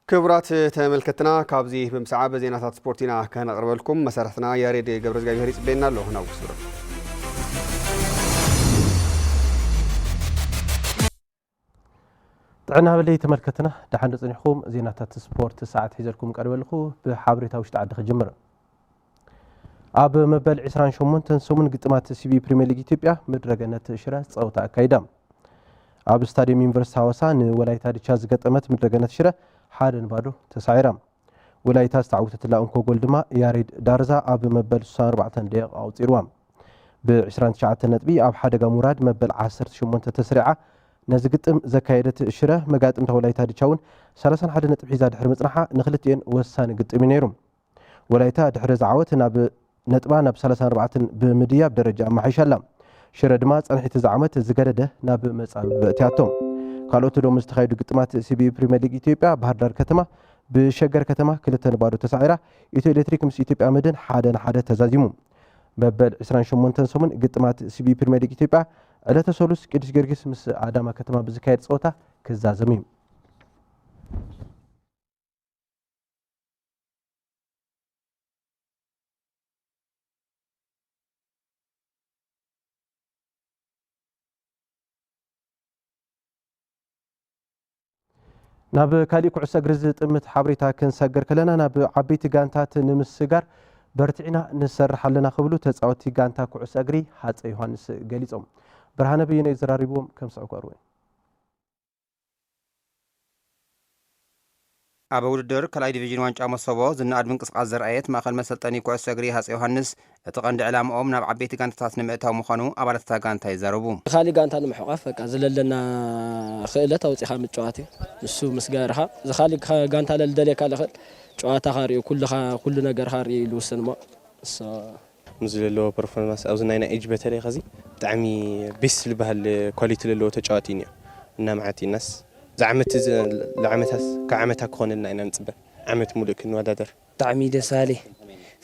ክቡራት ተመልከትና፣ ካብዚ ብምስዓብ ዜናታት ስፖርት ኢና ከነቕርበልኩም። መሳርሕትና ያሬድ ገብረዝጋብሄር ይጽበየና ኣሎ። ናብ ክስብሮ። ጥዕና በለይ ተመልከትና፣ ደሓን ዶ ጸኒሕኩም? ዜናታት ስፖርት ሰዓት ሒዘልኩም ቀርበልኩ። ብሓበሬታ ውሽጢ ዓዲ ክጅምር። ኣብ መበል ዕስራን ሸሞንተን ሰሙን ግጥማት ሲቢ ፕሪምየር ሊግ ኢትዮጵያ ምድረገነት ሽረ ጸወታ ኣካይዳ። ኣብ ስታዲየም ዩኒቨርሲቲ ሃዋሳ ንወላይታ ድቻ ዝገጠመት ምድረገነት ሽረ ሓደ ንባዶ ተሳዒራ። ወላይታ ዝተዓወተትላ እንኮ ጎል ድማ ያሬድ ዳርዛ ኣብ መበል ስሳን ኣርባዕተን ደቂቕ ኣቑጺርዋ። ብ ዕስራን ትሽዓተን ነጥቢ ኣብ ሓደጋ ምውራድ መበል ዓሰርተ ሸሞንተ ተስሪዓ። ነዚ ግጥም ዘካየደት ሽረ መጋጥምታ ወላይታ ድቻ እውን ሰላሳን ሓደ ነጥቢ ሒዛ ድሕሪ ምጽናሓ ንክልቲኤን ወሳኒ ግጥም እዩ ነይሩ። ወላይታ ድሕሪ ዝዓወት ናብ ነጥባ ናብ ሰላሳን ኣርባዕተን ብምድያብ ደረጃ ኣመሓይሻ ኣላ። ሽረ ድማ ጸንሒቲ እዚ ዓመት ዝገደደ ናብ መጻብብ እትያቶ። ካልኦት ሎሚ ዝተኻየዱ ግጥማት ሲቢ ፕሪምየር ሊግ ኢትዮጵያ ባህር ዳር ከተማ ብሸገር ከተማ ክልተ ንባዶ ተሳዒራ። ኢትዮ ኤሌክትሪክ ምስ ኢትዮጵያ መድን ሓደ ንሓደ ተዛዚሙ። መበል ዕስራን ሸሞንተን ሰሙን ግጥማት ሲቢ ፕሪምየር ሊግ ኢትዮጵያ ዕለተ ሰሉስ ቅዱስ ጊዮርጊስ ምስ ኣዳማ ከተማ ብዝካየድ ጸወታ ክዛዘም እዩ። ናብ ካሊእ ኩዕሶ እግሪ ዝጥምት ሓበሬታ ክንሰግር ከለና፣ ናብ ዓበይቲ ጋንታት ንምስጋር በርቲዕና ንሰርሕ ኣለና ክብሉ ተጻወትቲ ጋንታ ኩዕሶ እግሪ ሃፀይ ዮሃንስ ገሊጾም። ብርሃነ በየነ እዩ ዘራሪብዎም፣ ከም ስዑ ቀርቡ። ኣብ ውድድር ካልኣይ ዲቪዥን ዋንጫ መሰቦ ዝነኣድ ምንቅስቃስ ዘርኣየት ማእኸል መሰልጠኒ ኩዕሶ እግሪ ሃፀይ ዮሃንስ፣ እቲ ቀንዲ ዕላምኦም ናብ ዓበይቲ ጋንታታት ንምእታው ምዃኑ ኣባላት እታ ጋንታ ይዛረቡ። ካሊእ ጋንታ ንምሕቋፍ በቃ ዝለለና ክእለት ኣውፂኻ ምጭዋት እዩ። ንሱ ምስ ገበርኻ፣ እዚ ካሊእ ጋ-፣ ጋንታ ለልደልየካ ልኽእል ጨዋታኻ ሪኡ፣ ኩልኻ፣ ኩሉ ነገርኻ ሪኡ ኢሉ ውስን እሞ፣ እሱ ምስ ዘለዎ ፐርፎርማንስ ኣብዚ ናይ ናይ ኤጅ በተለይ ኸዚ ብጣዕሚ ቤስት ዝበሃል ኳሊቲ ዘለዎ ተጫዋቲ እዩ እኒኦ። እና መዓት ኢናስ ዝዓመት እዚ ለዓመታስ ካብ ዓመታ ክኾነልና ኢና ንፅበ። ዓመት ሙሉእ ክንወዳደር። ብጣዕሚ ደስ በሃሊ።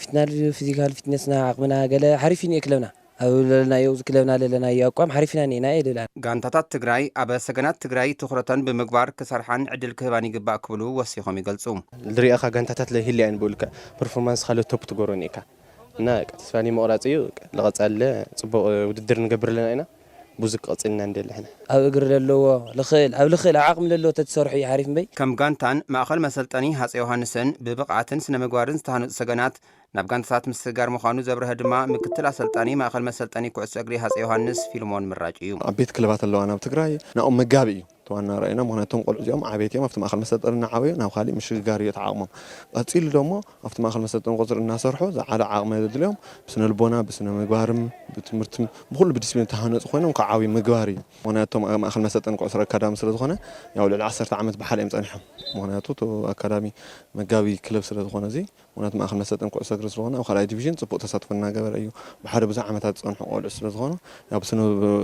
ፊትና ፊዚካል ፊትነስና ዓቕምና ገለ ሓሪፍ እዩ እኒኦ ክለብና። ኣብ ለለናዮ ክለብና ለለናዮ ኣቋም ሓሪፍ ኢና እኒና እየ ልብል። ጋንታታት ትግራይ ኣብ ሰገናት ትግራይ ትኹረተን ብምግባር ክሰርሓን ዕድል ክህባን ይግባእ ክብሉ ወሲኾም ይገልጹ። ዝሪኣኻ ጋንታታት ለይህልያ እየን ብኡልካ ፐርፎርማንስ ካልኦት ቶፕ ትገብሮ እኒእካ። እና በቃ ተስፋ ናይ ምቑራጽ እዩ። በቃ ልቐጻለ ጽቡቕ ውድድር ንገብር ኣለና ኢና። ብዙ ክቐጽልና እንደሊ ሕና። ኣብ እግሪ ለለዎ ልኽእል፣ ኣብ ልኽእል፣ ኣብ ዓቕሚ ለለዎ ተትሰርሑ እዩ ሓሪፍ እምበይ። ከም ጋንታን ማእኸል መሰልጠኒ ሃፀይ ዮሃንስን ብብቕዓትን ስነ ምግባርን ዝተሃነፁ ሰገናት ናብ ጋንታታት ምስጋር ምዃኑ ዘብርሀ ድማ ምክትል ኣሰልጣኒ ማእኸል መሰልጠኒ ኩዕሶ እግሪ ሃፀይ ዮሃንስ ፊልሞን ምራጭ እዩ። ዓበይቲ ክለባት ኣለዋ ናብ ትግራይ፣ ናኦም መጋቢ እዩ። ተዋና ራእይና። ምክንያቱ እቶም ቆልዑ እዚኦም ዓበይቲ እዮም። ኣብቲ ማእከል መሰልጠኒ እናዓበዩ ናብ ካሊእ ምሽግጋር እዩ እቲ ዓቕሞም። ቀጺሉ ደሞ ኣብቲ ማእከል መሰልጠኒ ቁጽሪ እናሰርሑ ዝዓለ ዓቕሚ የድልዮም። ብስነ ልቦና፣ ብስነ ምግባርም፣ ብትምህርትም፣ ብኹሉ ብዲስፕሊን ተሃነጹ ኮይኖም ክዓብዩ ምግባር እዩ። ምክንያቱ እቶም ኣብ ማእከል መሰልጠኒ ኩዕሶ እግሪ ኣካዳሚ ስለ ዝኾነ፣ ያው ልዕሊ ዓሰርተ ዓመት ብሓደ እዮም ጸኒሖም። ምክንያቱ እቲ ኣካዳሚ መጋቢ ክለብ ስለ ዝኾነ፣ እዚ ምክንያቱ ማእከል መሰልጠኒ ኩዕሶ እግሪ ስለኾነ፣ ኣብ ካልኣይ ዲቪዥን ጽቡቕ ተሳትፎ እናገበረ እዩ። ብሓደ ብዙሕ ዓመታት ዝጸንሑ ቆልዑ ስለ ዝኾኑ፣ ያው ብስነ፣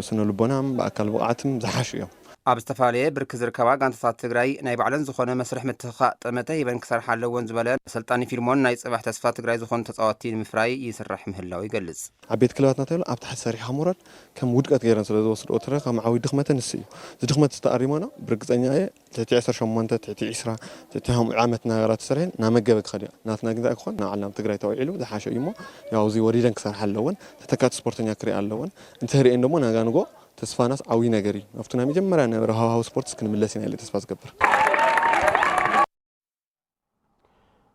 ስነ ልቦናም ብኣካል ብቕዓትም ዝሓሹ እዮም። ኣብ ዝተፈላለየ ብርኪ ዝርከባ ጋንታታት ትግራይ ናይ ባዕለን ዝኾነ መስርሕ ምትኽኻእ ጠመተ ሂበን ክሰርሓ ኣለወን ዝበለ ኣሰልጣኒ ፊልሞን፣ ናይ ጽባሕ ተስፋ ትግራይ ዝኾኑ ተጻወትቲ ንምፍራይ ይስራሕ ምህላው ይገልጽ። ዓበይቲ ክለባት ናተብሃሉ ኣብ ታሕቲ ሰሪሕኻ ምውራድ ከም ውድቀት ገይረን ስለ ዝወስድኦ፣ ትረ ከም ዓብዪ ድኽመተን ንሱ እዩ። እዚ ድኽመት ዝተኣሪሞና ብርግጸኛ እየ። ትሕቲ ዓሰርተ ሸሞንተ፣ ትሕቲ ዕስራ፣ ትሕቲ ሃምኡ ዓመት እናበላ ተሰሪሐን እናመገበ ክኸድ እዩ። ናትና ግን እንታይ ክኾን፣ ንባዕልና ኣብ ትግራይ ተውዒሉ ዝሓሸ እዩ እሞ፣ ያው እዚ ወሪደን ክሰርሓ ኣለወን። ተተካቲ ስፖርተኛ ክሪኣ ኣለወን። እንተሪኤን ደሞ ናጋ ንጎ ተስፋናስ ዓብዪ ነገር እዩ። ኣብቲ ናይ መጀመርያ ነበረ ሃዋህው ስፖርትስ ክንምለስ ኢና ኢለ ተስፋ ዝገብር።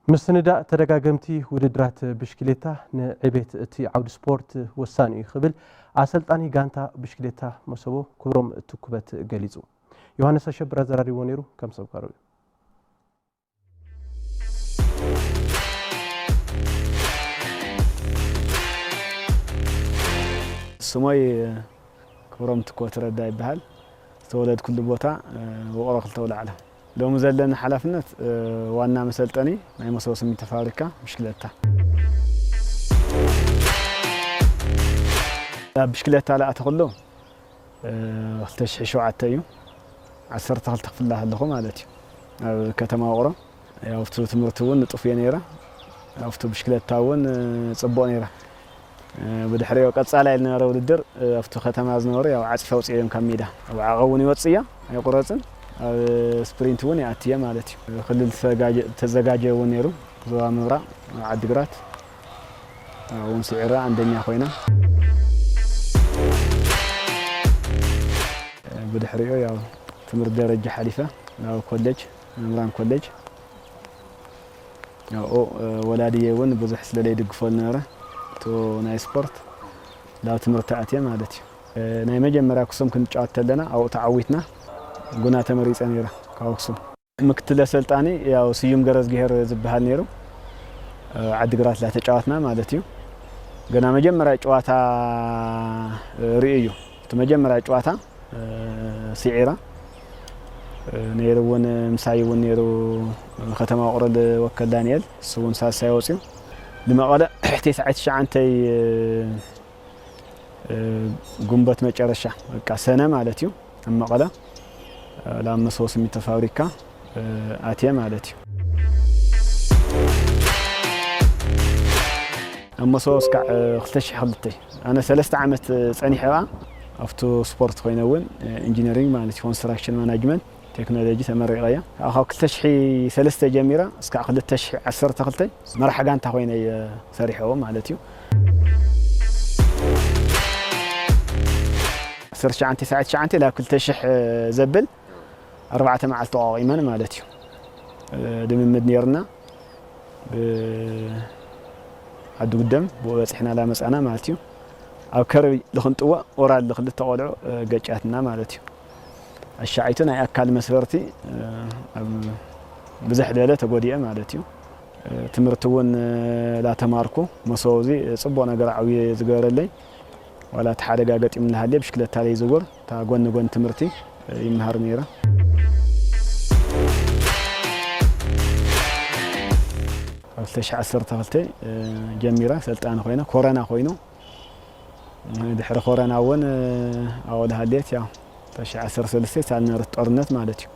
ምስንዳእ ተደጋገምቲ ውድድራት ብሽክሌታ ንዕቤት እቲ ዓውዲ ስፖርት ወሳኒ እዩ ክብል ኣሰልጣኒ ጋንታ ብሽክሌታ መሰቦ ክብሮም ትኩበት ገሊጹ። ዮሃንስ ኣሸብር ኣዘራሪብዎ ነይሩ፣ ከም ሰብ ቀርብ እዩ። ስሞይ ክብሮም ትኮት ረዳ ይበሃል። ዝተወለድኩሉ ቦታ፣ እ፣ ውቕሮ ክልተ ኣውላዕሎ። ሎሚ ዘለኒ ሓላፍነት፣ እ፣ ዋና መሰልጠኒ ናይ መሰቦ ስሚንቶ ፋብሪካ ብሽክለታ። ኣብ ብሽክለታ ልኣተኹሉ፣ እ፣ ክልተ ሽሕ ሸውዓተ እዩ። ዓሰርተ ክልተ ክፍለ ኣለኹ ማለት እዩ። ኣብ ከተማ ውቕሮ። ያው ኣብቲ ትምህርቲ እውን ንጡፍ እየ ነይረ። ኣብቲ ብሽክለታ እውን፣ እ፣ ጽቡቕ ነይረ። እ፣ ብድሕሪኡ ቀጻላይ ዝነበረ ውድድር፣ እ፣ ኣብቲ ከተማ ዝነበሩ ያው ዓጺፈ ኣውጽእዮም ካብ ሜዳ። ኣብ ዓቐብ እውን ይወጽእ እያ፣ ኣይቁረጽን። ኣብ ስፕሪንት እውን ይኣትየ ማለት እዩ። ክልል ዝተጋጀ-፣ ተዘጋጀ እውን ነይሩ። ዞባ ምብራቕ፣ ኣብ ዓዲግራት፣ ኣብኡ እውን ስዒራ ኣንደኛ ኮይና። ብድሕሪኡ ያው ትምህርቲ ደረጃ ሓሊፈ ናብ ኮሌጅ፣ መምህራን ኮሌጅ። ኣብኡ፣ እ፣ ወላድየ እውን ብዙሕ ስለ ዘይድግፎ ዝነበረ፣ እቱ ናይ ስፖርት ናብ ትምህርቲ ኣትየ ማለት እዩ። እ፣ ናይ መጀመርያ ክሱም ክንጫወት ተለና ኣብኡ ተዓዊትና፣ ጉና ተመሪጸ ነይረ ካብ ኣክሱም። ምክትል ኣሰልጣኒ ያው ስዩም ገረዝግሄር ዝበሃል ነይሩ። እ፣ ዓዲግራት ላ ተጫወትና ማለት እዩ። ገና መጀመርያ ጨዋታ ርእዩ እዩ። እቲ መጀመርያ ጨዋታ፣ እ፣ ስዒራ፣ እ፣ ነይሩ እውን ምሳይ እውን ነይሩ፣ ከተማ ውቕሮ ዝወከል ዳንኤል፣ እሱ እውን ሳልሳይ ወፅዩ። ንመቐለ ተስዓይ ትሽዓንተይ፣ እ፣ እ፣ ግንቦት መጨረሻ፣ በቃ ሰነ ማለት እዩ። ኣብ መቐለ፣ እ፣ ላብ መሰቦ ስሚንቶ ፋብሪካ፣ እ፣ ኣትየ ማለት እዩ። ኣብ መሰቦ እስካዕ፣ እ፣ ክልተ ሽሕ ክልተ፣ ኣነ ሰለስተ ዓመት ጸኒሐ ከኣ ኣብቱ ስፖርት ኮይነ እውን፣ እ፣ ኢንጂነሪንግ ማለት እዩ፣ ኮንስትራክሽን ማናጅመንት ቴክኖሎጂ ተመሪቐ እየ። ካብ ክልተ ሽሕ ሰለስተ ጀሚረ እስካዕ ክልተ ሽሕ ዓሰርተ ክልተ መራሕ ጋንታ ኮይነ እየ ሰሪሐዎ ማለት እዩ። ዓሰርተ ትሽዓተ ተስዓይ ትሽዓተ ላብ ክልተ ሽሕ ዘብል ኣርባዕተ መዓልቲ ተቋቒመን ማለት እዩ። ልምምድ ነይርና። ብዓዲ ጉደም ብኡ በጺሕና ላመጻና ማለት እዩ። ኣብ ከርብ ልኽንጥወ ኦራል ክልተ ቆልዑ ገጫትና ማለት እዩ። ኣሻዓይቱ ናይ ኣካል መስበርቲ ኣብ ብዝሕ ዝበለ ተጎዲኤ ማለት እዩ። ትምህርቲ እውን ላተማርኩ መሰቦ እዚ ጽቡቕ ነገር ዓብዩ ዝገበረለይ። ዋላ እቲ ሓደጋ ገጢሙ እናሃለየ ብሽክለታ ለይዝውር፣ እታ ጎን ንጎን ትምህርቲ ይመሃር ነይረ። ኣብ ክልተ ሽሕ ዓሰርተ ክልተ ጀሚራ ሰልጣኒ ኮይነ፣ ኮረና ኮይኑ፣ ድሕሪ ኮረና እውን ኣብኡ ሃልየት፣ ያው፣ ክልተ ሽሕ ዓሰርተ ሰለስተ ሳል ነበረት ጦርነት ማለት እዩ።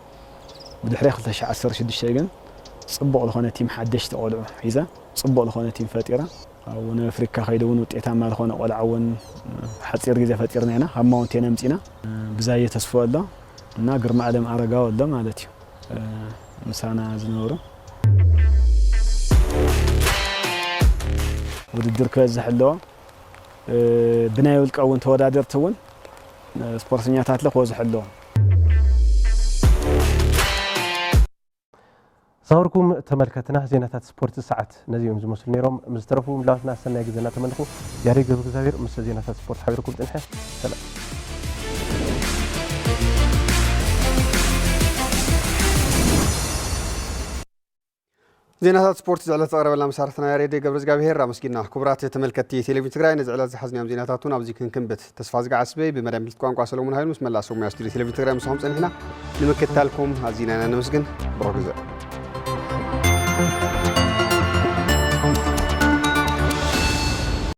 ብድሕሪ ክልተ ሽሕ ዓሰርተ ሽዱሽተ ግን ጽቡቕ ዝኾነ ቲም ሓደሽቲ ቆልዑ ሒዛ፣ ጽቡቕ ዝኾነ ቲም ፈጢራ፣ ኣብ ናይ ኣፍሪካ ከይዱ እውን ውጤታማ ዝኾነ ቆልዓ እውን ሓፂር ግዜ ፈጢርና ኢና። ካብ ማውንቴን ኣምፂና ብዛየ ተስፎ ኣሎ እና ግርማ ኣለም ኣረጋዊ ኣሎ ማለት እዩ። ምሳና ዝነበሩ ውድድር ክበዝሕ ኣለዎ። ብናይ ውልቀ እውን ተወዳደርቲ እውን ስፖርተኛታት ክበዝሑ ኣለዎም። ዝኸበርኩም ተመልከትና፣ ዜናታት ስፖርት ሰዓት ነዚኦም ዝመስሉ ነይሮም። ምስ ዝተረፉ ምላዋትና ሰናይ ግዜ እናተመንኹ፣ ያሬድ ገብረ እግዚኣብሔር ምስ ዜናታት ስፖርት ሓቢርኩም ጽንሐ። ሰላም። ዜናታት ስፖርት ዝዕለት ዘቕረበልና መሳርሕትና ያሬድ ገብረ እግዚኣብሄር ኣመስጊና። ክቡራት ተመልከትቲ ቴሌቪዥን ትግራይ፣ ነዚ ዕለት ዝሓዝናዮም ዜናታት እውን ኣብዚ ክንክንብት። ተስፋ ዝግዓስበይ ብመደብ ምልክት ቋንቋ ሰለሙን ሃይሉ ምስ መላእ ሰሙያ ስቱዲዮ ቴሌቪዥን ትግራይ ምሳኹም ጸኒሕና። ንምክትታልኩም ኣዚና ኢና ነመስግን። ብሩኽ ግዜ።